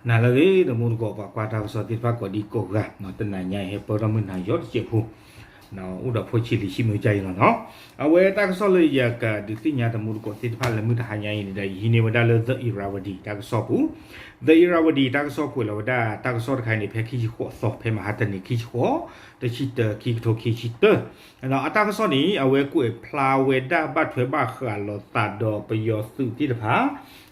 နၤလၢအဂ့ၤ တမူတကိး ပှၤကွၢ်တၢ်ကစီၣ်သ့ၣ်တဖၣ်ကိးဒံကိးဂၤ, တနၤညါအံၤ ဟဲပၢၢ်ထီၣ်မုၢ်နၤယီၤတစဲးဖိ, အိၣ်ဒီးဖိဆံးလံာ်ဆံးမုၢ်ကယံၤလီၤနီၤ. အဝဲတၢ်ကစီၣ်လၢယကဒုးသ့ၣ်ညါတမူတကိးသ့ၣ်တဖၣ်လၢမုၢ်တဟါညါအံၤန့ၣ်ဒီး ယဟံးန့ၢ်ဝဲဒၣ်လၢ The Irrawaddy တၢ်ကစီၣ်ပူၤ, The Irrawaddy တၢ်ကစီၣ်ကွဲးလီၤဝဲဒၣ်တၢ်ကစီၣ်တခါအံၤန့ၣ် ဖဲခံဆံဃိးသီ ဖဲမဟါတနံၤ ခံဆံဃိး, တဆံတၢ ခံကထိခံဆံတၢ အတၢ်ကစီၣ်န့ၣ် အဝဲကွဲးဖျါဝဲဒၣ်ဘၣ်ထွဲဘၣ်ဃးလိာ်သးဒီးပယီၤသုးသ့ၣ်တဖၣ်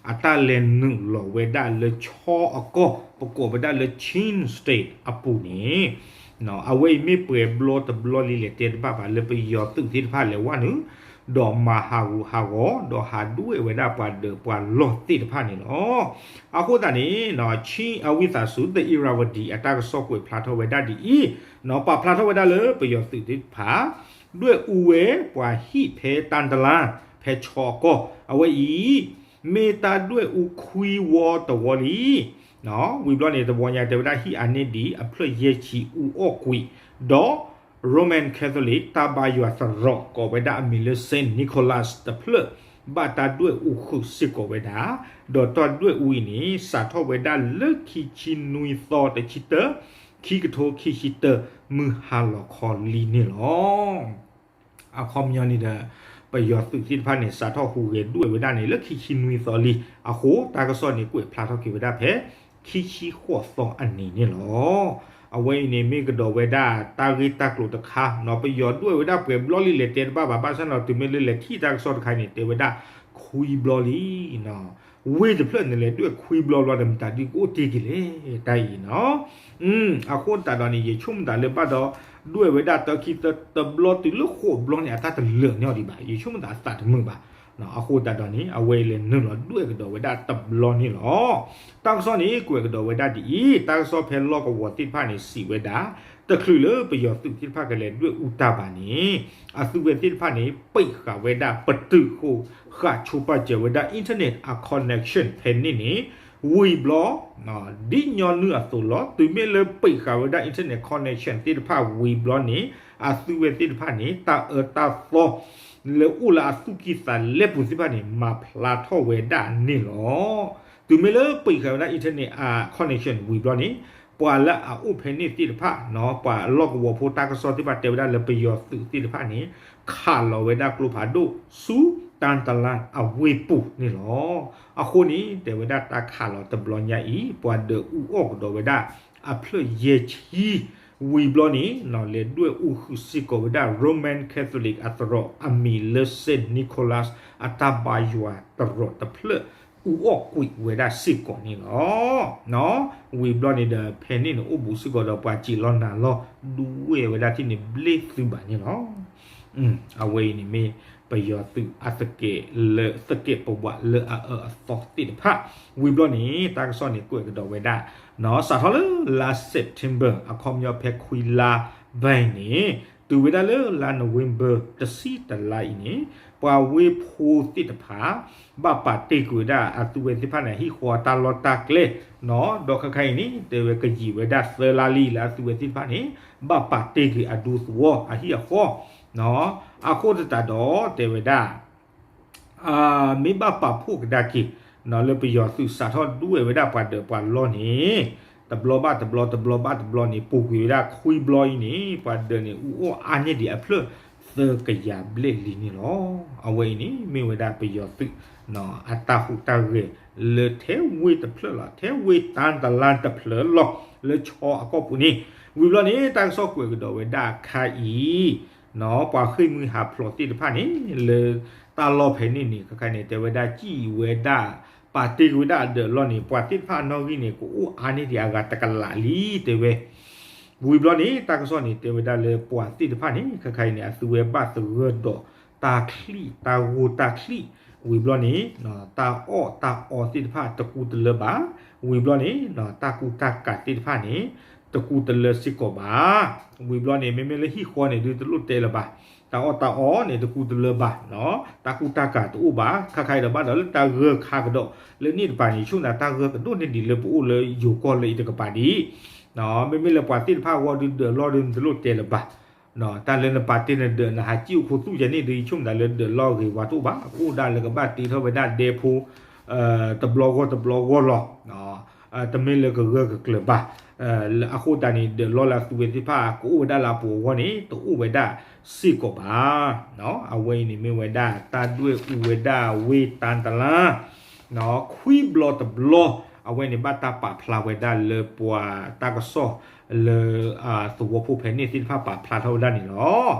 အတၢ်လဲၤနုာ်လီၤဝဲဒၣ်လၢချီအကီၢ် ပကိးဝဲဒၣ်လၢ Chin State အပူၤန့ၣ်, အဝဲအံၤမ့ၢ်ပှဲၤဘျီတဘျီလံ လဲၤတဲတဘၣ်ဘၣ် လၢပယီၤသုးသ့ၣ်တဖၣ်လဲၤဝဲနုာ် ဒီးမၤဟးဂူာ်ဟးဂီၤ ဒီးဟးဒွဲၣ်ဝဲဒၣ်ပှၤဒၢးပှၤလီၢ်သ့ၣ်တဖၣ်န့ၣ်လီၤ. အဃိသတးန့ၣ် Chin အဝံသးစူၤ The Irrawaddy အတၢ်ကစီၣ်ကွဲးဖျါထီၣ်ဝဲဒၣ်ဒ်အံၤ, ပာ်ဖျါထီၣ်ဝဲဒၣ်လၢပယီၤသုးသ့ၣ်တဖၣ် ဒွဲၣ်အူဝဲပှၤဟံၣ်ဖဲတၢ်တလါ ဖဲချီအကီၢ် အဝဲအံၤ မ့ၢ်တၢ်ဒွဲၣ်အူခွံဝီတဝီလံ. ဝံၤဘျီန့ၣ် တဝီညါတဲဝဲဒၣ်ဟံၣ်အါန့ၢ်ဒံးအဖျၢၣ်ယဲၢ်ဆံအူအီၣ်ကွံာ်, ဒီး Roman Catholic တၢ်ဘါယွၤသရိာ် ကိးဝဲဒၣ်အမံၤလၢ Saint Nicholas တဖျၢၣ် ဘၣ်တၢ်ဒွဲၣ်အူဃုာ်စ့ၢ်ကီးဝဲဒၣ်, ဒီးတၢ်ဒွဲၣ်အူအံၤန့ၣ် စးထီၣ်ဝဲဒၣ်လၢခံဆံနွံသီ တဆံတၢ ခံကထိခံဆံတၢ မုၢ်ဟါလီၤခီလံန့ၣ်လီၤ. အခီပညီန့ၣ်ဒီး ပယီၤသုးသ့ၣ်တဖၣ်န့ၣ် စးထီၣ်ဟူးဂဲၤဒွဲၣ်ဝဲဒၣ်န့ၣ် လၢခံဆံနွံသီလံအဃိ တၢ်ကစီၣ်န့ၣ်ကွဲးဖျါထီၣ်က့ၤဝဲဒၣ်ဖဲ ခံဆံဃိးသီအနံၤန့ၣ်လီၤ. အဝဲအံၤန့ၣ်မ့ၢ်ကဒီးဝဲဒၣ်တၢ်ဂ့ၢ်တၢ်ကျိၤတခါနီၤ ပယီၤဒွဲၣ်ဝဲဒၣ်ပှဲၤဘျီလံ လဲၤတဲတဘၣ်ဘၣ် ဘၣ်ဆၣ်နီၤ တုၤမ့ၢ်လၢလဲၤထံၣ်တၢ်ကစီၣ်တခါအံၤန့ၣ် တဲဝဲဒၣ်ခွံဘျီလံနီၤ. ဝ့ၢ်တဖျၢၣ်န့ၣ် လဲၤဒွဲၣ်ခွံဘျီဘျီဒီး မတၤဒုကအိၣ်တ့ၢ်က့ၤလဲၣ် တၢ်အံၤနီၤ. အဃိသတးဒီးန့ၣ် ယဆိကမိၣ်သးလၢဘၣ်ဒီး ဒွဲၣ်ဝဲဒၣ်တၢခံတဘျီတုၤလၢဃိးဘျီန့ၣ် အတၢ်တလၢာ်န့ၢ်အီၤဒံးဘၣ် ယဆိကမိၣ်သးအသးတမုာ်ဘၣ်. အဃိသတးဒီးန့ၣ် အဝဲအံၤလဲၤနုာ်လီၤဒွဲၣ်ကဒီးဝဲဒၣ်တဘျီန့ၣ်လီၤ. တၢ်ကစီၣ်န့ၣ် ကွဲးကဒီးဝဲဒၣ်ဒ်အံၤ တၢ်ကစီၣ်ဖဲလီၢ်ကဝီၤသ့ၣ်တဖၣ်န့ၣ် စံးဝဲဒၣ် တချုးလၢပယီၤသုးသ့ၣ်တဖၣ်ကလဲၤဒွဲၣ်အူတၢ်ဘၣ်န့ၣ် အသုဝဲသ့ၣ်တဖၣ်န့ၣ် ပံးဃာ်ဝဲဒၣ်ပတုာ်ဃိး ဃၣ်ဆိပာ်စၢၤဝဲဒၣ် internet အ connection ဖဲန့ၣ်န့ၣ် ဝံၤဘျီ ဒ်ညီနုၢ်အသိးလီၤ. တုၤမ့ၢ်လၢပံးဃာ်ဝဲဒၣ် internet connection သ့ၣ်တဖၣ်ဝံၤဘျီန့ၣ် အသုဝဲသ့ၣ်တဖၣ်န့ၣ် တၢ်အၢတၢ်သီ လၢအိၣ်လၢအသူၣ်ကံၢ်သးလဲပူၤသ့ၣ်တဖၣ်န့ၣ် မၤဖျါထီၣ်ဝဲဒၣ်န့ၣ်လီၤ. တုၤမ့ၢ်လၢပံးဃာ်ဝဲဒၣ် internet အ connection ဝံၤဘျီန့ၣ် ပှၤလၢအအိၣ်ဖဲန့ၣ်သ့ၣ်တဖၣ် ပှၤလီၢ်ကဝီၤဖိတၢ်ကစီၣ်သ့ၣ်တဖၣ်တဲဝဲဒၣ်လၢပယီၤသုးသ့ၣ်တဖၣ်န့ၣ် ခးလီၤဝဲဒၣ်ကျိဖးဒိၣ်ဆူတၢ်တလါအဝ့ၢ်ပူၤန့ၣ်လီၤ. အဃိန့ၣ် တဲဝဲဒၣ်တၢ်ခးလီၤတဘျီညါအံၤ ပှၤဒၢးအူအီၣ်ကဒီးဝဲဒၣ်အဖျၢၣ်ယဲၢ်ဆံ ဝံၤဘျီန့ၣ် လဲၤဒွဲၣ်အူဃုာ်စ့ၢ်ကီးဝဲဒၣ် Roman Catholic အသရိာ်အမံၤလၢ Saint Nicholas အတၢ်ဘါယွၤသရိာ်တဖျၢၣ် အူအီၣ်ကွံာ်ဝဲဒၣ်စ့ၢ်ကီးန့ၣ်လီၤ. ဝံၤဘျီန့ၣ်ဒီး ဖဲန့ၣ်န့ၣ် အိၣ်ဘူးစ့ၢ်ကီးဒီးပှၤစံးလီၤနၤလီၤ ဒွဲၣ်ဝဲဒၣ်ထံၣ်န့ၣ်ဘျ့သုးဘၣ်န့ၣ်လီၤ. အဝဲအံၤန့ၣ်မ့ၢ် ပယီၤသုးအသကဲးလၢ သကဲးပဝးလၢအအၢအသီသ့ၣ်တဖၣ် ဝံၤဘျီန့ၣ် တၢ်ကစီၣ်န့ၣ်ကွဲးကဒီးဝဲဒၣ် စးထီၣ်လၢလါ September အခီပညီဖဲခွံလါဘၣ်အံၤန့ၣ် တုၤဝဲဒၣ်လၢလါ November တဆံတလါအံၤန့ၣ် ပှၤဝ့ၢ်ဖိသ့ၣ်တဖၣ် ဘၣ်ပာ်တ့ၢ်ကွံာ်ဝဲဒၣ်အသုဝဲသ့ၣ်တဖၣ်န့ၣ် ဟံၣ်ဃီတၢ်လီၢ်တၢ်ကျဲ ဒီးခဲခါအံၤန့ၣ် တဲဝဲကယံာ်ဝဲဒၣ်သၢလါလံလၢအသုဝဲသ့ၣ်တဖၣ်န့ၣ် ဘၣ်ပာ်တ့ၢ်ကွံာ်အဒူသဝီအဟံၣ်အဃီ အဃိသတးဒီးတဲဝဲဒၣ် မ့ၢ်ဘၣ်ပာ်ဖှိၣ်ကဒါက့ၤ လၢပယီၤသုးစးထီၣ်ဒွဲၣ်ဝဲဒၣ်ပှၤဒၢးပှၤလီၢ်န့ၣ် တဘျီဘၣ်တဘျီ တဘျီဘၣ်တဘျီန့ၣ် ပူၤကွံာ်ဝဲဒၣ်ခွံဘျီအံၤန့ၣ် ပှၤဒၢးန့ၣ် အူအီၣ်အါန့ၢ်ဒံးအဖျၢၣ်သၢကယၤဘျဲၣ်လံန့ၣ်လီၤ. အဝဲအံၤန့ၣ် မ့ၢ်ဝဲဒၣ်ပယီၤသုး အတၢ်ဟူးတၢ်ဂဲၤလၢထဲဝ့ၢ်တဖျၢၣ်လီၤ. ထဲဝ့ၢ်တၢ်တလါတဖျၢၣ်လီၤ လၢဆီအကီၢ်ပူၤန့ၣ် ဝံၤဘျီန့ၣ် တၢ်ကစီၣ်ကွဲးကဒီးဝဲဒၣ်ခါအံၤ ပှၤဃ့ၢ်မှံဟးဖျိးသ့ၣ်တဖၣ်န့ၣ် လၢတၢ်လီၢ်ဖဲန့ၣ်န့ၣ် ခဲခါန့ၣ် တဲဝဲဒၣ်စံၣ်ဝဲဒၣ် ပာ်တ့ၢ်ကွံာ်ဝဲဒၣ်အဒၢးအလီၢ်န့ၣ် ပှၤသ့ၣ်တဖၣ်အနီၣ်ဂံၢ်န့ၣ် ကအိၣ်အါန့ၢ်ဒံးအဂၤတကလးလံ တဲဝဲ ဝံၤဘျီန့ၣ် တၢ်ကစီၣ်န့ၣ် တဲဝဲဒၣ်လၢပှၤသ့ၣ်တဖၣ်န့ၣ် ခဲခါအံၤန့ၣ် အသုဝဲဘၣ်သဂၢၢ်ဒီးတၢ်ချံၣ်တၢ်ဂိၢ်တၢ်ချံၣ် ဝံၤဘျီန့ၣ် တၢ်အီၣ်တၢ်အီသ့ၣ်တဖၣ်တကူတလၢဘၣ်. ဝံၤဘျီန့ၣ် တၢ်ကူတၢ်ကၤသ့ၣ်တဖၣ်န့ၣ် တကူတလၢစ့ၢ်ကီးဘၣ်. ဝံၤဘျီန့ၣ် မ့မ့ၢ်လၢဟံၣ်ဃီန့ၣ် ဒုးတလိၣ်တဲလၢၤဘၣ်. တၢ်အီၣ်တၢ်အီန့ၣ် တကူတလၢဘၣ်. တၢ်ကူတၢ်ကၤတအိၣ်ဘၣ်. ခါခါအံၤဒီးဘၣ်ဒီးလၢတၢ်ဂၢၢ်ခါကဒီး လၢန့ၣ်တပၤန့ၣ် ဆိကမိၣ်တၢ်ဂၢၢ်ကဒိၣ်န့ၢ်ဒံးလၢပအိၣ်လၢယိၤကီၢ်လၢအံၤတကပၤဒံး မ့မ့ၢ်လၢပှၤသ့ၣ်တဖၣ်အဂီၢ်ဒုးဒၢးလီၢ်ဒုး နတလိၣ်တဲလၢၤဘၣ်. တၢ်လၢနပာ်တ့ၢ်နဒၢး နဟးစံၣ်အိၣ်ခိးသူၣ်ယၤန့ၣ်ဒုး ယဆိကမိၣ်သးလၢဒၢးလီၢ်ဂ့ၤဝါတအိၣ်ဘၣ်. ကအိၣ်ဒၣ်လၢကဘၣ်တ့ထီၣ်ဝဲဒၣ်ဒဲဖိ တဘျီဂီၢ်တဘျီဂီၢ်လီၤ. တမ့ၢ်လၢကဂၢၢ်ကကျၢၤဘၣ်. အဃိသတးန့ၣ် ဒီးလီၢ်လၢအသူဝဲသ့ၣ်တဖၣ် ကအိၣ်ဝဲဒၣ်လၢအပူၤအဂီၢ်န့ၣ် တအိၣ်ဝဲဒၣ်စ့ၢ်ကီးဘၣ်. အဝဲအံၤန့ၣ်မ့ၢ်ဝဲဒၣ် တၢ်ဒွဲၣ်အူဝဲဒၣ်ဝ့ၢ်တၢ်တလါ ခွံဘျီတဘျီ အဝဲန့ၣ်ဘၣ်တၢ်ပာ်ဖျါဝဲဒၣ်လၢပှၤတၢ်ကစီၣ်လၢ သဝီဖိဖဲန့ၣ်သ့ၣ်တဖၣ်ပာ်ဖျါထီၣ်ဝဲဒၣ်န့ၣ်လီၤ.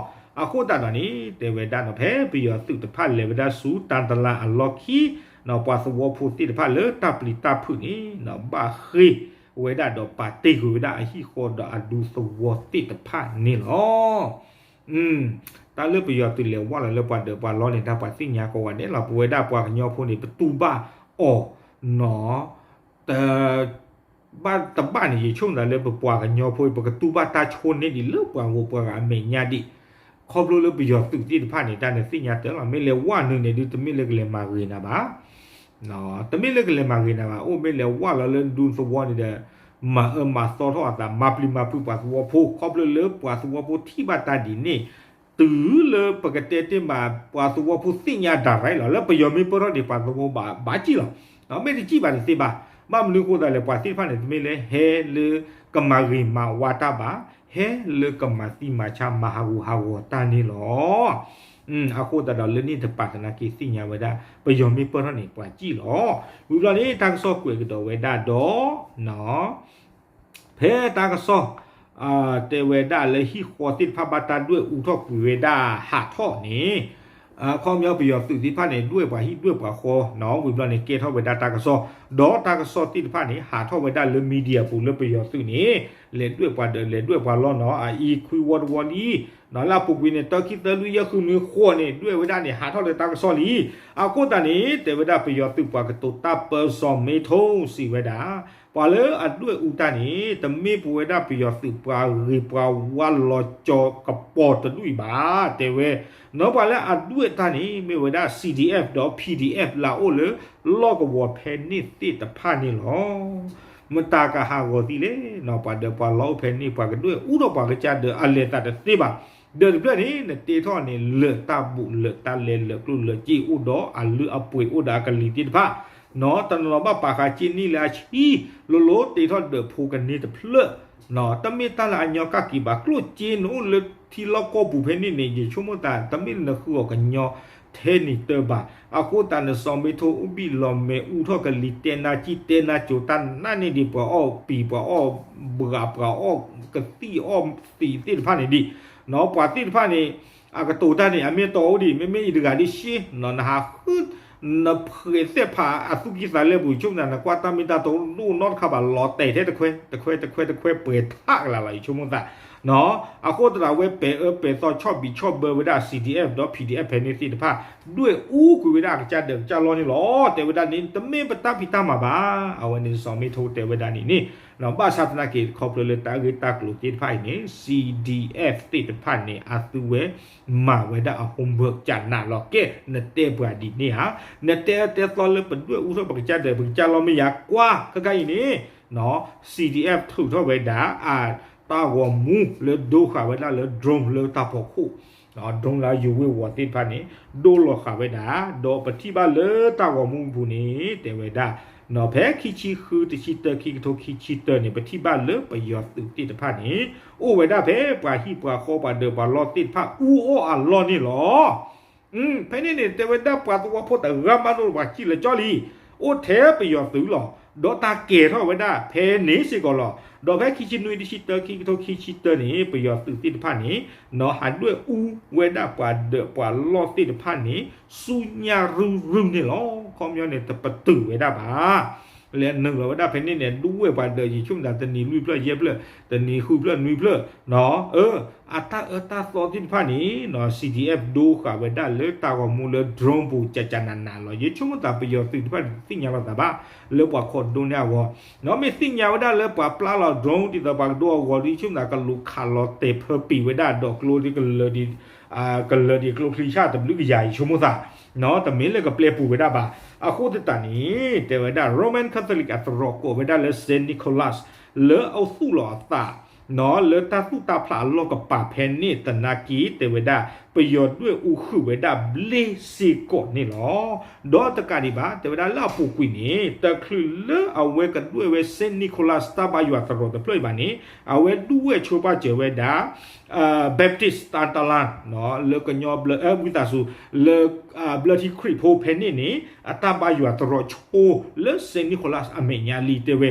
အဃိသတးဒီးန့ၣ် တဲဝဲဒၣ်နီၤ ဖဲပယီၤသုးတဖၣ်လဲၤဝဲဒၣ်ဆူတၢ်တလါအလီၢ်ခံ ပှၤသဝီဖိသ့ၣ်တဖၣ်လၢတၢ်ပျံၤတၢ်ဖုးန့ၣ် ဘၣ်ဃ့ၢ်ဝဲဒၣ်ဒီးပာ်တ့ၢ်ကွံာ်ဝဲဒၣ်အဟံၣ်ဃီဒီးအဒူသဝီသ့ၣ်တဖၣ်န့ၣ်လီၤ. တၢ်လၢပယီၤသုးလဲၤဝၢ်လီၤလၢပှၤဒၢးပှၤလီန့ၣ် တၢ်ပှၤသ့ၣ်ညါကိးဂၤဒဲးလီၤ. ပဝဲဒၣ်ပှၤကညီဖိန့ၣ် ပတူၢ်ဘၣ်အီၤနီၤ တဘၣ်တဘၣ်န့ၣ် ယဆိကမိၣ်သးလၢပပှၤကညီဖိ ပကတူၢ်ဘၣ်တၢ်ဆိန့ၢ်ဒံးလၢပှၤဂိၢ်ပှၤဂၤအမဲာ်ညါဒံး, ခီဖျိလၢပယီၤသုးသ့ၣ်တဖၣ်န့ၣ် တၢ်န့ၣ်သ့ၣ်ညါတၢ်လီၤ. မ့ၢ်လဲၤဝၢ်နုာ်န့ၣ်ဒုး တမ့ၢ်လၢကလဲၤမၤဂ့ၤနၤဘၣ်, တမ့ၢ်လၢကလဲၤမၤဂ့ၤနၤဘၣ်. အိၣ်မ့ၢ်လဲၤဝၢ်လီၤလၢဒူသဝီန့ၣ်ဒီး မၤအၢမၤသီထီၣ်အသး မၤပျံၤမၤဖုးပှၤသဝီဖိ ခီဖျိလၢပှၤသဝီဖိထံၣ်ဘၣ်တၢ်ဒ်န့ၣ်, တုၤလၢပကတဲတ့ၢ်မး ပှၤသဝီဖိသ့ၣ်ညါဒၣ်ရၢ်လီၤ. လၢပယီၤမ့ၢ်ပၢၢ်ထီၣ်န့ၣ် ပှၤသဝီဘၣ်ဘၣ်ကံၣ်လီၤ. မ့ၢ်တကံၣ်ဘၣ်တသ့ဘၣ်. ဘၣ်မနုၤအဃိသတးလဲၣ် ပှၤသ့ၣ်တဖၣ်န့ၣ် တမ့ၢ်လၢဟဲလၢကမၤဂ့ၤမၤဝါတၢ်ဘၣ်, ဟဲလၢကမၤသံမၤဆါမၤဟးဂူာ်ဟးဂီၤတၢ်န့ၣ်လီၤ. အဃိသတးဒီးလၢန့ၣ်တပၤသနာ်က့သ့ၣ်ညါဝဲဒၣ် ပယီၤမ့ၢ်ပၢၢ်ထီၣ်န့ၣ် ပှၤကံၣ်လီၤ. ဝံၤဘျီန့ၣ် တၢ်ကစီၣ်ကွဲးကဒီးဝဲဒၣ်ဒီး ဖဲတၢ်ကစီၣ် တဲဝဲဒၣ်လၢဟံၣ်ဃီသ့ၣ်တဖၣ်ဘၣ်တၢ်ဒွဲၣ်အူထီၣ်ကွံာ်ဝဲဒၣ်ဟးထီၣ်န့ၣ်, အခီပညီပယီၤသုးသ့ၣ်တဖၣ်န့ၣ် ဒွဲၣ်ပှၤဟံၣ်ဒွဲၣ်ပှၤဃီနီၤ. ဝံၤဘျီန့ၣ် ကဲထီၣ်ဝဲဒၣ်တၢ်ကစီၣ်, ဒီးတၢ်ကစီၣ်သ့ၣ်တဖၣ်န့ၣ် ဟးထီၣ်ဝဲဒၣ်လၢ media ပူၤလၢပယီၤသုးန့ၣ် လဲၤဒွဲၣ်ပှၤဒၢးလဲၤဒွဲၣ်ပှၤလီၢ်နီၤ အအံၤခွံဝီတဝီလံ လၢအပူၤကွံာ်န့ၣ် တၢခံသၢလွံၢ်ယဲၢ်ဃုနွံဃိးန့ၣ် ဒွဲၣ်ဝဲဒၣ်န့ၣ် ဟးထီၣ်လၢတၢ်ကစီၣ်လံ. အဃိသတးန့ၣ် တဲဝဲဒၣ်ပယီၤသုးပှၤကတိၤတၢ်ပၢစီၤမ့ထိစံးဝဲဒၣ် ပှၤလၢအဒွဲၣ်အူတၢ်န့ၣ် တမ့ၢ်ပဝဲဒၣ်ပယီၤသုးပှၤဂ့ၤပှၤဝါလီၤကၠီၤကပီၤတဒူၣ်အံၤဘၣ် တဲဝဲ, နီၢ်ပှၤလၢအဒွဲၣ်တၢ်န့ၣ် မ့ၢ်ဝဲဒၣ် CDF ဒီး PDF လၢအအိၣ်လၢလီၢ်ကဝီၤဖဲန့ၣ်သ့ၣ်တဖၣ်န့ၣ်လီၤ. မတၤကဟးဂီၤသံလဲၣ်နီၤ ပှၤဒၢးပှၤလီၢ်အိၣ်ဖဲန့ၣ် ပှၤကဒွဲၣ်အူဒီးပှၤကစၢ်ဒၢးအလဲၤသးတသ့ဘၣ်. ဒၢးတဖျၢၣ်န့ၣ် နတဲထီၣ်န့ၣ် လၢာ်တၢ်ဘူးလၢာ်တၢ်လဲလၢာ်ကျိၣ်လၢာ်စ့အိၣ်ဒီးအလုၢ်အပှ့ၤအိၣ်ဒီးအကလံၤသ့ၣ်တဖၣ် နီၤ တနီၤဘၣ်ပာ်ဃာ်စ့န့ၢ်လၢအဆံ လိၤလိၤတ့ထီၣ်ဒၢးဖိကန့ၢ်တဖျၢၣ် တမ့ၢ်တၢ်လၢအညီကၣ်က့ၤဘၣ်. ကျိၣ်စ့နအိၣ်လၢထံလီၢ်ကီၢ်ပူၤဖဲန့ၣ်န့ၣ် ယဆိကမိၣ်သး တမ့ၢ်နဃုအီၤကညီထဲန့ၣ်တၢ်ဘၣ်. အဃိသတးန့ၣ် စီၤမ့ထိအိၣ်ဘံၣ်လီၤမဲာ်အူထီၣ်ကလံၤတဲနါကံၣ်တဲနါကိၤတၢ်နးန့ၣ်ဒံး ပှၤအီၣ်ပံၤ ပှၤအီၣ်ဘှး ပှၤအီၣ်သံးသ့ၣ်တဖၣ်န့ၣ်ဒံး နီၤ ပှၤသ့ၣ်တဖၣ်န့ၣ် အကတိၤတၢ်န့ၣ် အမ့ၢ်တီအိၣ်ဒံး မ့မ့ၢ်ယတဂၤဒ်ရှ့ နဟးဃု နဖှဲးသ့ၣ်ဖးအသူၣ်ကံၢ်သးလဲပူၤ ဆိကမိၣ်သး နကွၢ်တၢ်မ့ၢ်တၢ်တီအိၣ်နီတခါဘၣ် လီၤတဲာ်ထဲတခွဲ တခွဲ တခွဲ တခွဲ ပှဲၤထးကလၤလီၤ ယဆိကမိၣ်သး အဃိသတးဝဲ ပဲာ်အၢပဲာ်သီ ဆီၣ်ဘံၣ်ဆီၣ်ဘၢဝဲဒၣ် CDF ဒီး PDF ဖဲန့ၣ်သ့ၣ်တဖၣ် ဒွဲၣ်အူကွံာ်ဝဲဒၣ်အကစၢ်ဒၢးကစၢ်လီၢ်န့ၣ်လီၤ. တဲဝဲဒၣ်န့ၣ် တမ့ၢ်ပတၢ်ဖံးတၢ်မၤဘၣ်. အဝဲန့ၣ်စီၤမ့ထိတဲဝဲဒၣ်န့ၣ်န့ၣ် ဘၣ်ဆၣ်သနာ်က့ ခီဖျိလၢတၢ်ဂ့ၢ်တၢ်ကျိၤသ့ၣ်တဖၣ်အံၤန့ၣ် CDF သ့ၣ်တဖၣ်န့ၣ် အသုဝဲမၤဝဲဒၣ်အ homework ကနးလီၤ ကဲ နတဲပှၤဒ်န့ၣ်ဧါ, နတဲအၢတဲသီလၢပဒွဲၣ်အူထီၣ်ပကစၢ်ဒၢး ပကစၢ်လီၢ်မ့ၢ်ယၤကွၢ် ခဲခါအံၤန့ၣ် CDF ထုးထီၣ်ဝဲဒၣ် အတၢ်ဂီၤမူလၢဒိဃာ်ဝဲဒၣ်လၢ drone လၢတၢ်ဖီခိၣ် drone လၢယိၤဝ့ၢ်ဝီၤသ့ၣ်တဖၣ်န့ၣ် ဒိလီၤဃာ်ဝဲဒၣ် ဒီးပထံၣ်ဘၣ်လၢတၢ်ဂီၤမူပူၤန့ၣ် တဲဝဲဒၣ် ဖဲခံဆံဃု တဆံတၢ ခံကထိခံဆံတၢန့ၣ် ပထံၣ်ဘၣ်လၢပယီၤသုးသ့ၣ်တဖၣ်န့ၣ် အိၣ်ဝဲဒၣ်ဖဲပှၤဟံၣ်ပှၤဃီပှၤဒၢးပှၤလီၢ်သ့ၣ်တဖၣ်အူအီၣ်အလီၢ်န့ၣ်လီၤ. ဖဲန့ၣ်န့ၣ် တဲဝဲဒၣ်ပှၤသဝီဖိတဂၤမးဒိၣ်ပှၤစံၣ်လၢကၠီလံ, အိၣ်ထဲပယီၤသုးလီၤ. ဒီးတၢ်ကဲၤထီၣ်ဝဲဒၣ်ဖဲန့ၣ်စ့ၢ်ကီးလီၤ. ဒီးဖဲခံဆံနွံ တဆံတၢ ခံကထိခံဆံတၢန့ၣ် ပယီၤသုးသ့ၣ်တဖၣ်န့ၣ် နီၤဟးဒွဲၣ်အူဝဲဒၣ်ပှၤဒၢးပှၤလီၢ်သ့ၣ်တဖၣ်န့ၣ် ဆူညါရုၢ်ရုၢ်န့ၣ်လီၤ. ခီပညီန့ၣ် တပတုာ်ဝဲဒၣ်ဘၣ် လဲၤနုာ်လီၤဝဲဒၣ်ဖဲန့ၣ်န့ၣ် ဒွဲၣ်ပှၤဒၢး ယဆိကမိၣ်သး တနံၤလွံၢ်ဖျၢၣ်ယဲၢ်ဖျၢၣ်, တနံၤဃုဖျၢၣ်နွံဖျၢၣ်, အတၢ်အၢတၢ်သီသ့ၣ်တဖၣ်န့ၣ် CDF ဒိဃာ်ဝဲဒၣ်လၢတၢ်ဂီၤမူလၢ drone ပူၤ ကကနနလီၤ. ယဆိကမိၣ်သးပယီၤသုးတဖၣ်န့ၣ် တသ့ၣ်ညါလီၤသးဘၣ် လၢပှၤခီဒိန့ၢ်အဂီၢ်, နီၤမ့ၢ်သ့ၣ်ညါဝဲဒၣ်လၢပှၤပျၢ်လီၤ drone ဒ်သိးပှၤကဒိအဂီၤဒီး ယဆိကမိၣ်သးကလူးခးလီၤတဲာ်ဖၢပံာ်ဝဲဒၣ်ဒီးကျိဒီးကလၢာ်ဒံး ကလၢာ်ဒံးကျိချံဆၣ်တဘျုးကယၤ ယဆိကမိၣ်သး, တမ့ၢ်လၢကပျဲပူၤဝဲဒၣ်ဘၣ်. အဃိသတးန့ၣ် တဲဝဲဒၣ် Roman Catholic အသရိာ်ကိးဝဲဒၣ်လၢ Saint Nicholas လၢအသူၣ်လီၤအသး လၢတၢ်သူၣ်တၢ်ဖျးအလီၢ်ကပၤဖဲန့ၣ်သနာ်က့ တဲဝဲဒၣ် ပယီၤဒွဲၣ်အူဃုာ်ဝဲဒၣ်ဘျ့စ့ၢ်ကီးန့ၣ်လီၤ. ဒီးတကးဒံးဘၣ် တဲဝဲဒၣ်လၢအပူၤကွံာ်န့ၣ် တချုးလၢအဝဲကဒွဲၣ်ဝဲ Saint Nicholas တၢ်ဘါယွၤသရိာ်တဖျၢၣ်အံၤဘၣ်န့ၣ် အဝဲဒုးဝဲၢ်ဆိပာ်စၢၤဝဲဒၣ် Baptist တၢ်တလါ လၢကညီဘျၢ ဝံသးစူၤ လၢ ဘျၢထံခရံာ်ဖိဖဲန့ၣ်န့ၣ် အတၢ်ဘါယွၤသရိာ်ဆိလၢ Saint Nicholas အမဲာ်ညါလံ တဲဝဲ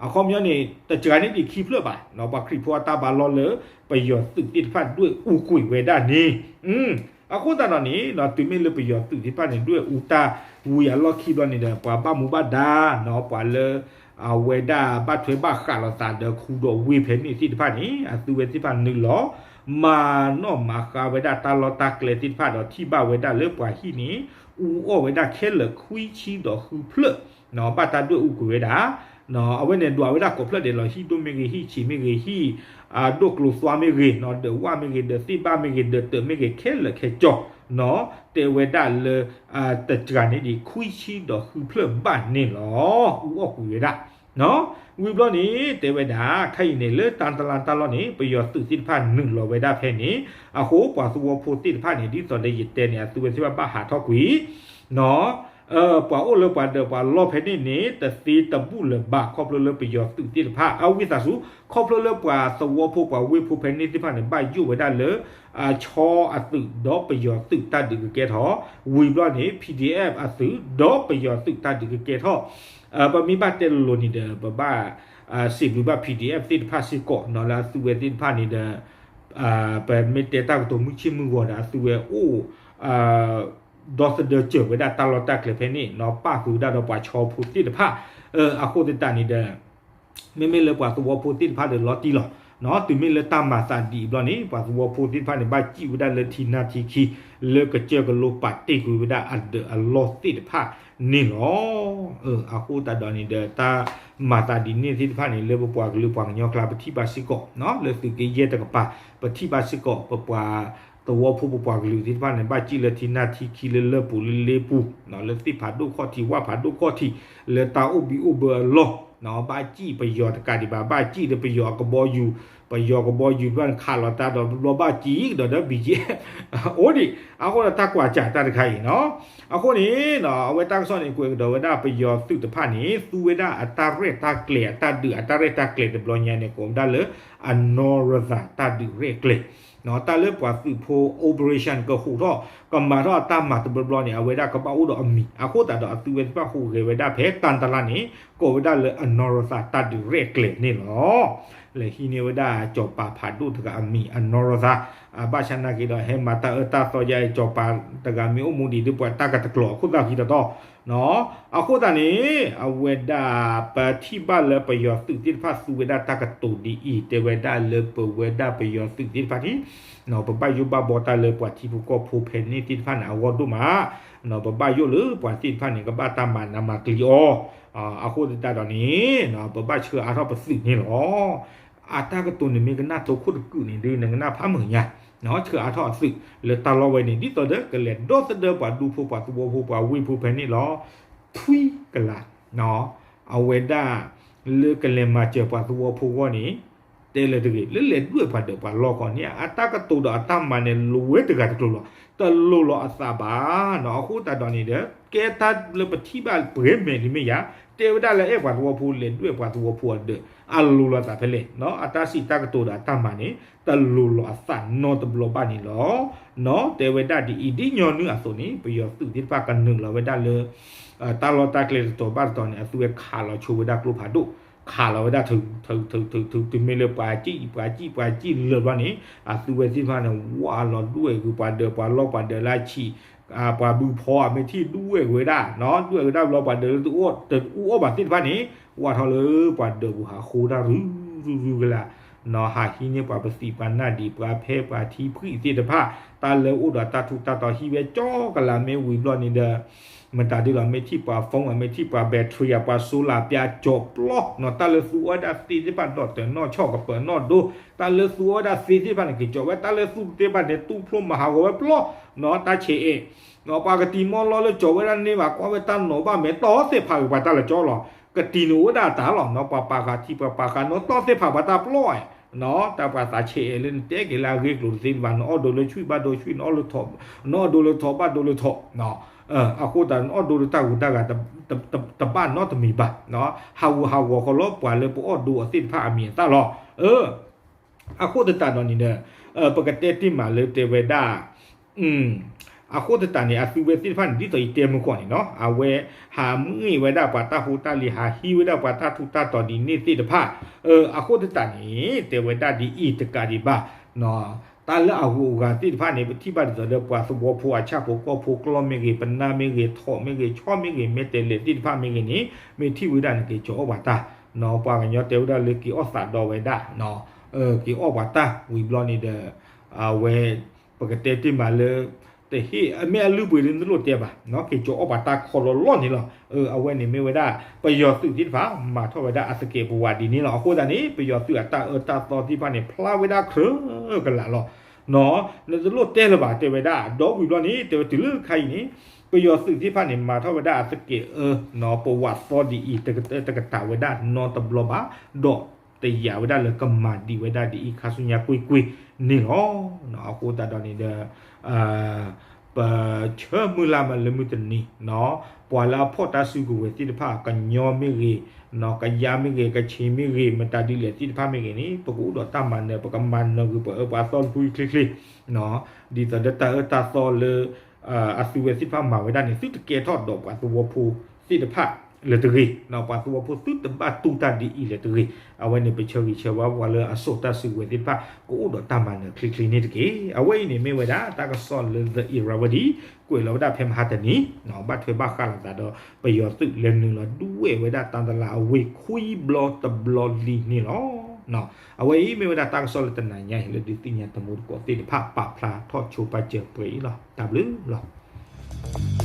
အခီပညီန့ၣ် တစှၤန့ၢ်ဒံးခံဖျၢၣ်ဘၣ် ပှၤခရံာ်ဖိအတၢ်ဘါလီၢ်လၢ ပယီၤသုးသ့ၣ်တဖၣ်ဒွဲၣ်အူကွံာ်ဝဲဒၣ်န့ၣ် အဃိသတးဒီးန့ၣ် တုၤမ့ၢ်လၢပယီၤသုးသ့ၣ်တဖၣ်န့ၣ် ဒွဲၣ်အူတၢ်ဝံၤအလီၢ်ခံဘျီန့ၣ်ဒီး ပှၤဘၣ်မူဘၣ်ဒါ ပှၤလၢ အဝဲဒၣ်ဘၣ်ထွဲဘၣ်ဃးလိာ်သးဒီးခူဒီးဝ့ၢ်ဖဲန့ၣ်သ့ၣ်တဖၣ်န့ၣ် အသုဝဲသ့ၣ်တဖၣ်နုာ်လီၤ မၤနီၣ်မၤဃါဝဲဒၣ်တၢ်လီၢ်တၢ်ကျဲသ့ၣ်တဖၣ်ဒီးထံၣ်ဘၣ်ဝဲဒၣ်လၢပှၤဟံၣ်န့ၣ် အူအီၣ်ဝဲဒၣ်ခဲလၢာ်ခွံဆံဒီးဃုဖျၢၣ် ဘၣ်တၢ်ဒွဲၣ်အူကွံာ်ဝဲဒၣ် အဝဲန့ၣ်ဒွးဝဲဒၣ်ကိးဖျၢၣ်ဒဲးလီၤ ဟံၣ်ဒိၣ်မ့ၢ်ဂ့ၤ ဟံၣ်ဆံးမ့ၢ်ဂ့ၤ ဟံၣ် ဒိၣ်ကျိၤသွါမ့ၢ်ဂ့ၤ ဒီးဝၣ်မ့ၢ်ဂ့ၤ ဒီးသ့ၣ်ဘၣ်မ့ၢ်ဂ့ၤ ဒီးတၢးမ့ၢ်ဂ့ၤ ခဲလၢာ်ခဲဆ့ တဲဝဲဒၣ်လၢ တစှၤန့ၢ်ဒံးခွံဆံဒီးဃုဖျၢၣ်ဘၣ်န့ၣ်လီၤ အူအီၣ်ကွံာ်ဝဲဒၣ် ဝံၤဘျီန့ၣ် တဲဝဲဒၣ် ခဲအံၤန့ၣ် လၢတၢ်တလါတၢ်လီၢ်န့ၣ် ပယီၤသုးသ့ၣ်တဖၣ်နုာ်လီၤဝဲဒၣ်ဖဲန့ၣ် အဃိပှၤသဝီဖိသ့ၣ်တဖၣ်န့ၣ် ဒ်သိးဒီးယတဲန့ၣ် အသုဝဲသ့ၣ်တဖၣ်ဘၣ်ဟးထီၣ်ကွံာ် ပှၤအိၣ်လၢပှၤဒၢးပှၤလီၢ်ဖဲန့ၣ်န့ၣ် တသ့တဘူၣ်လၢၤဘၣ် ခီဖျိလၢပယီၤသုးသ့ၣ်တဖၣ် အဝံသးစူၤ ခီဖျိလၢပှၤသဝီဖိပှၤဝ့ၢ်ဖိဖဲန့ၣ်သ့ၣ်တဖၣ်န့ၣ် ဘၣ်ယိၣ်ဝဲဒၣ်လၢ အဆီအသုးဒီးပယီၤသုးတၢ်ဒုးကကဲထီၣ် ဝံၤဘျီန့ၣ် PDF အသုးဒီးပယီၤသုးတၢ်ဒုးကကဲထီၣ် ပမ့ၢ်ဘၣ်တဲလိၤလိၤန့ၣ်ဒီး ပဘၣ် စံးဘျုးဘၣ် PDF သ့ၣ်တဖၣ်စ့ၢ်ကီး လၢအသုဝဲသ့ၣ်တဖၣ်န့ၣ်ဒီး ပမ့ၢ်တဲတၢ်ကတိၤမုၢ်ဆ့ၣ်မုၢ်ဂီၤဒီး အသုဝဲအိၣ် ဒီသဒၢစၢၤဝဲဒၣ်တၢ်လီၢ်တၢ်ကျဲဖဲန့ၣ် ပၣ်ဃုာ်ဝဲဒၣ်ဒီးပှၤဆီဖိသ့ၣ်တဖၣ် အဃိသတးန့ၣ်ဒီး မ့မ့ၢ်လၢပှၤသဝီဖိသ့ၣ်တဖၣ်ဒီးလီၤတံၢ်လီၤ. တုၤမ့ၢ်လၢတၢ်မၤသးဒ်အံၤဘျီန့ၣ် ပှၤသဝီဖိသ့ၣ်တဖၣ်န့ၣ် ဘၣ်စံၣ်ဝဲဒၣ်လၢထံနၢ်ထံခံ လၢကစၢၢ်ကလိပာ်တ့ၢ်ကွံာ်ဝဲဒၣ်အဒၢးအလီၢ်သ့ၣ်တဖၣ်န့ၣ်လီၤ. အဃိသတးဒီးန့ၣ်ဒီး တၢ်မၤသးဒ်န့ၣ်သ့ၣ်တဖၣ်န့ၣ် လၢပပှၤကလုာ်ပှၤကညီကျါ ပထံၣ်ဘၣ်စ့ၢ်ကီး လၢသုးက့ယဲၢ်တကပၤ ပထံၣ်ဘၣ်စ့ၢ်ကီး ပပှၤသဝီဖိပပှၤကလုာ်သ့ၣ်တဖၣ်န့ၣ် ဘၣ်စံၣ်လၢထံနၢ်ထံခံလၢလၢၢ်ပူၤလၢလ့ပူၤ လၢသ့ၣ်ဖးဒိၣ်ခီၣ်ထံး ဝၣ်ဖးဒိၣ်ခီၣ်ထံး လၢတၢ်အိၣ်ဘံၣ်အိၣ်ဘၢအလီၢ် ဘၣ်စံၣ်ပယီၤတကးဒံးဘၣ် ဘၣ်စံၣ်ဒီးပယီၤအကဘီယူၤ ပယီၤကဘီယူၤတဖၣ်န့ၣ် ခးလီၤတၢ်ဒီးဘျီဘၣ်စံၣ်ကဒီးဒီး BGF အိၣ်ဒံး အဃိဒီးတၢ်ကွၢ်စးတၢ်တခါအံၤနီၤ အဃိန့ၣ် အဝဲတၢ်ကစီၣ်န့ၣ် ကွဲးကဒီးဝဲဒၣ်ပယီၤသုးတဖၣ်န့ၣ် သူဝဲဒၣ်အတၢ်ရဲၣ်တၢ်ကျဲၤ အတၢ်ဒုးအတၢ်ရဲၣ်တၢ်ကျဲၤတဘျီညါန့ၣ် ကိးဝဲဒၣ်လၢ အနီၢ်ရသၤတၢ်ဒုးရဲၣ်ကျဲၤ တၢ်လၢပှၤသုးဖိ operation ကဟူးထီၣ် ကမၤထီၣ်အတၢ်မၤတဘျီဘျီန့ၣ် အဝဲဒၣ်ကဘၣ်အိၣ်ဒီးအမံၤ အဃိသတးဒီးအသုဝဲသ့ၣ်တဖၣ်ဟူးဂဲၤဝဲဒၣ်ဖဲတၢ်တလါန့ၣ် ကိးဝဲဒၣ်လၢအနီၢ်ရသၤတၢ်ဒုးရဲၣ်ကျဲၤန့ၣ်လီၤ. လဲၤဟံးန့ၢ်ဝဲဒၣ်စီၤပၤဖးဒိၣ်တဂၤအမံၤအနီၢ်ရသၤ ဘၣ်ဆၣ်နာ်က့ဒီး ဟဲမၤတၢ်အၢတၢ်သီယါအံၤ စီၤပၤတဂၤမ့ၢ်အိၣ်မူဒံးဒီးပှၤတၢ်ကတကျိၤအခိၣ်သၣ်ခံတတီၤ အဃိသတးန့ၣ် အဝဲဒၣ်ပထံၣ်ဘၣ်လၢပယီၤသုးသ့ၣ်တဖၣ်သူဝဲဒၣ်တၢ်ကတိၤဒ်အံၤ တဲဝဲဒၣ်လၢပဝဲဒၣ်ပယီၤသုးသ့ၣ်တဖၣ်န့ၣ် ပဘၣ်ယိၣ်ဘၣ်ဘီတၢ်လၢပှၤထံဖိကီၢ်ဖိဖဲန့ၣ်သ့ၣ်တဖၣ်န့ၣ် အဂီၢ်ဒိၣ်မး ပဘၣ်ယိၣ်လၢပှၤသ့ၣ်တဖၣ်န့ၣ် ကဘၣ်တၢ်မၤနးမၤကျံးအီၤ အဃိသတးဒီးန့ၣ် ပဘၣ်ဆှၢအါထီၣ်ပသုးန့ၣ်လီၤ. အတၢ်ကတိၤန့ၣ်မ့ၢ်ကနၣ်တိခိၣ်တကုာ်န့ၣ်ဒုး နကနၣ်ဖးမုာ်ညါ ဆှၢအါထီၣ်အသုးလၢတၢ်လီၢ်ဝဲန့ၣ် ဒ်သိးဒီးကလဲၤဒီသဒၢပှၤဒူဖိပှၤသဝီဖိပှၤဝ့ၢ်ဖိဖဲန့ၣ်လီၤ. ထွံကလး အဝဲဒၣ် လၢကလဲၤမၤစၢၤပှၤသဝီဖိအဂီၢ်န့ၣ် တဲလၢတဂ့ၤ လၢလဲၤဒွဲၣ်ပှၤဒၢးပှၤလီၢ်ခီန့ၣ် အတၢ်ကတိၤဒီးအတၢ်မၤန့ၣ် လိၤဝဲတဂၤတကျိၤလီၤ. တလိၤလီၤအသးဘၣ်နီၤ အဃိသတးဒီးန့ၣ်ဒီး ကဲတၢ်လၢပထံၣ်ဘၣ်ပှဲၤမဲာ်လံမ့ၢ်ယါ တဲဝဲဒၣ်လၢအဲၣ်ပှၤသဝီဖိလဲၤဒွဲၣ်ပှၤသဝီဖိအဒၢး အလိၤလီၤသးဖဲလဲၣ် အတၢ်စံးတၢ်ကတိၤဒီးအတၢ်မၤန့ၣ် တလိၤလီၤအသးနီတဘျီဘၣ်န့ၣ်လီၤ. နီၤ တဲဝဲဒၣ်ဒ်အံၤ ဒ်ညီနုၢ်အသိးန့ၣ် ပယီၤသုးသ့ၣ်တဖၣ်ကနုာ်လီၤဝဲဒၣ်လၢ တၢ်လီၢ်တၢ်ကျဲတတီၤဘၣ်တတီၤန့ၣ် အသုဝဲခးလီၤဆိဝဲဒၣ်ကျိဖးဒိၣ် ခးလီၤဝဲဒၣ် ထုး ထုး ထုး ထုး တုၤမ့ၢ်လၢပှၤစံၣ် ပှၤစံၣ် ပှၤစံၣ်လၢာ်ဘျီန့ၣ် အသုဝဲသ့ၣ်တဖၣ်န့ၣ် ဝၢ်လီၤဒွဲၣ်ဂ့ၤပှၤဒၢးပှၤလီၢ်ပှၤဒၢးလၢအဆံး ပှၤဘုဖီအမ့ၢ်ထံၣ်ဒွဲၣ်ဝဲဒၣ်နီၤ ဒွဲၣ်ဝဲဒၣ်ဘျီပှၤဒၢးလၢတအူအီၣ်ဘၣ်သ့ၣ်တဖၣ်န့ၣ် ဝၢ်ထီၣ်လၢပှၤဒၢးပူၤဟးဃိတၢ်ရု ရုရုကလး နီၤ ဟးဟံးန့ၢ်ပှၤပသံးပှၤနၢ်ဒံး ပှၤဖဲပှၤထံဖှံသ့ၣ်တဖၣ် တၢ်လၢအိၣ်ဒီးတၢ်ထူးတၢ်တီၤဟံးဝဲကၠီကလးမ့ၢ်ဝံၤဘျီန့ၣ်ဒီး မတၤဒ်လီၤ မ့ၢ်ထံၣ်ပှၤ phone မ့ၢ်ထံၣ်ပှၤ battery ပှၤ solar ပျါကၠီပျီ နီၤ တၢ်လၢသူအီၣ်ဝဲဒၣ်သ့သ့ၣ်တဖၣ် ဒီးတနီၣ်ဆီၣ်ကပၢၤနီၣ်ဒိ တၢ်လၢသူအီၣ်ဝဲဒၣ်သ့သ့ၣ်တဖၣ်န့ၣ် က့ၤကၠီဝဲ တၢ်လၢသူသ့ၣ်တဖၣ်န့ၣ် တူၢ်ဖျိမၤဟးဂီၤဝဲပျီ နီၤ တၢ်ဆဲးအဲၣ် နီၤ ပှၤကတံၤမီၢ်လီၢ်လၢကၠီဝဲဒၣ်န့ၢ်ဘၣ် ကွၢ်ဝဲတၢ်နီၤဘၣ်မဲာ် တီသ့ၣ်ဖးဂ့ၤပှၤတၢ်လၢကၠီလီၤ ကတံၤန့ၣ်အိၣ်ဝဲဒၣ်အတၢ်လီၤ နီၤ ပှၤပာ်ဃာ်ထံ ပှၤပာ်ဃာ်နီၤ တီသ့ၣ်ဖးပှၤတၢ်ပျီ တၢ်ပှၤသးဆဲးအဲးလၢနတဲက့ၤလၢအဂ့ၢ်ကျိၤတသ့ဘၣ်, နအီၣ်ဒိးလၢဆွံၣ်ဘၣ်ဒိဆွံၣ်, နအီၣ်ဒိးလၢထိးဘၣ်ဒိလၢထိး, အဃိသတး နအီၣ်ဒိးလၢတၢ်ဂူၤတၢ်ဂၤ တဘၣ်နီတမံၤဘၣ်, ဟးဂူာ်ဟးဂီၤဃီလီၤ ပှၤလၢပအီၣ်ဒိအီၤသ့ၣ်တဖၣ်အမံၤအသၣ်လီၤ. အဃိသတးဒီးန့ၣ်ဒီး ပကတဲတ့ၢ်မးလၢတဲဝဲဒၣ် အဃိသတးန့ၣ် အသုဝဲသ့ၣ်တဖၣ်န့ၣ် ဒ်သိးယတဲမုၢ်ကီၢ်န့ၣ်နီၤ အဝဲဟးမ့ၢ်ဝဲဒၣ်ပှၤတၢ်ဖိတၢ်လံၤ ဟးဟံးဝဲဒၣ်ပှၤတၢ်ထူးတၢ်တီၤဒ်န့ၣ်သ့ၣ်တဖၣ်, အဃိသတးန့ၣ် တဲဝဲဒၣ်ဒ်အံၤတကးဒံးဘၣ် တၢ်လၢအဂုၤအဂၤသ့ၣ်တဖၣ်န့ၣ် ပထံၣ်ဘၣ်ဒ်သိးဒီးပှၤသဝီဖိအဆၣ်ဖိကီၢ်ဖိ ကျီၢ်မ့ၢ်ဂ့ၤ, ပနၢ်မ့ၢ်ဂ့ၤ, ထိးမ့ၢ်ဂ့ၤ, ဆီၣ်မ့ၢ်ဂ့ၤ, မဲာ်တဲးလဲးသ့ၣ်တဖၣ်မ့ၢ်ဂ့ၤန့ၣ် မ့ၢ်ထံၣ်ဝဲဒၣ်န့ၣ် က့ၤကၠီၤအီၣ်ပှၤတၢ်, ပှၤကညီတဲဝဲဒၣ်လၢက့ၤအီၣ်သးဒီးဝဲဒၣ်, က့ၤအီၣ်ပှၤတၢ်ဝံၤဘျီန့ၣ်ဒီး အဝဲ ပကတဲတ့ၢ်မးလၢ တဟ့ၣ်အမ့ၢ်အလုၢ်ပှ့ၤလၢနတလိၣ်တဲဘၣ်, က့ၤကၠီၤအီၣ်ပှၤတၢ်ခီလီၤလီၢ်န့ၣ်လီၤ. အဝဲန့ၣ်မ့ၢ်ဝဲဒၣ် ပယီၤသုးသ့ၣ်တဖၣ် မၤထီၣ်ဝဲဒၣ်အသကဲးပဝးဒ်န့ၣ်လီၤ. အဃိသတးန့ၣ် ပယီၤသုးအတၢ်အၢတၢ်သီသ့ၣ်တဖၣ်န့ၣ် ဖျါဝဲဒၣ်ကြၢးကလာ်လီၤ. နတလိၣ်တဲလၢၤဘၣ် တဲဝဲဒၣ် ဒီးဝံၤဘျီန့ၣ် တဲဝဲတုၤလၢခါအံၤန့ၣ် ပယီၤသုးသ့ၣ်တဖၣ်န့ၣ် မၤထီၣ်ဝဲဒၣ်အသကဲးအၢ ပဝးသီဒ်အံၤ တကတၢၢ်တကတၢၢ်ဝဲဒၣ်နီတဘျီဘၣ်, ဒီးတယာ်ဝဲဒၣ်လၢကမၤဒံးဝဲဒၣ်ဒ်အံၤ ခါဆူညါကွ့ၢ်ကွ့ၢ်န့ၣ်လီၤ. အဃိသတးဒီးန့ၣ်ဒီး ပဆၢမုၢ်လၢ်မးလၢမုၢ်တနံၤ ပှၤလၢအဖီၣ်တၢ်စုကဝဲၤသ့ၣ်တဖၣ် ကညီမ့ၢ်ဂ့ၤ, ကယါမ့ၢ်ဂ့ၤ, ကခ့ၣ်မ့ၢ်ဂ့ၤ, မတၤဒ်လဲၣ်သ့ၣ်တဖၣ်မ့ၢ်ဂ့ၤန့ၣ် ပကအိၣ်ဒီးတၢ်မၤနၢၤ ပကမၤနၢၤကွံာ်ပှၤအၢပှၤသီတဖုချ့ချ့ ဒ်သိးဒီးတၢ်အၢတၢ်သီလၢ အသုဝဲသ့ၣ်တဖၣ်မၤဝဲဒၣ်န့ၣ် သုတကဲထီၣ်ဒီးပှၤသဝီဖိသ့ၣ်တဖၣ်လၢၤတဂ့ၤ, ပှၤသဝီဖိသုတဘၣ်တူၢ်တၢ်ဒ်အံၤလၢၤတဂ့ၤ. အဝဲန့ၣ် ပဆၢဂ့ၤဆၢဝါပှၤလၢအစိာ်တၢ်စုကဝဲၤသ့ၣ်တဖၣ် ကအိၣ်ဒီးတၢ်မၤနၢၤချ့ချ့န့ၣ်တက့ၢ်. အဝဲအံၤန့ၣ်မ့ၢ်ဝဲဒၣ်တၢ်ကစီၣ်လၢ The Irrawaddy ကွဲးလီၤဝဲဒၣ်ဖဲမဟါတနံၤ ဘၣ်ထွဲဘၣ်ဃးလိာ်သးဒီး ပယီၤသုးလဲၤနုာ်လီၤဒွဲၣ်ဝဲဒၣ်တၢ်တလးအဝ့ၢ်ခွံဘျီတဘျီလံန့ၣ်လီၤ. အဝဲအံၤမ့ၢ်ဝဲဒၣ်တၢ်ကစီၣ်လၢတနၤညါအံၤ လၢဒုးသ့ၣ်ညါတမူတကိးသ့ၣ်တဖၣ် ပာ်ဖျါထီၣ်ဆိပာ်စၢၤပှဲၤအံၤလီၤ. တၢ်ဘျုးလီၤ.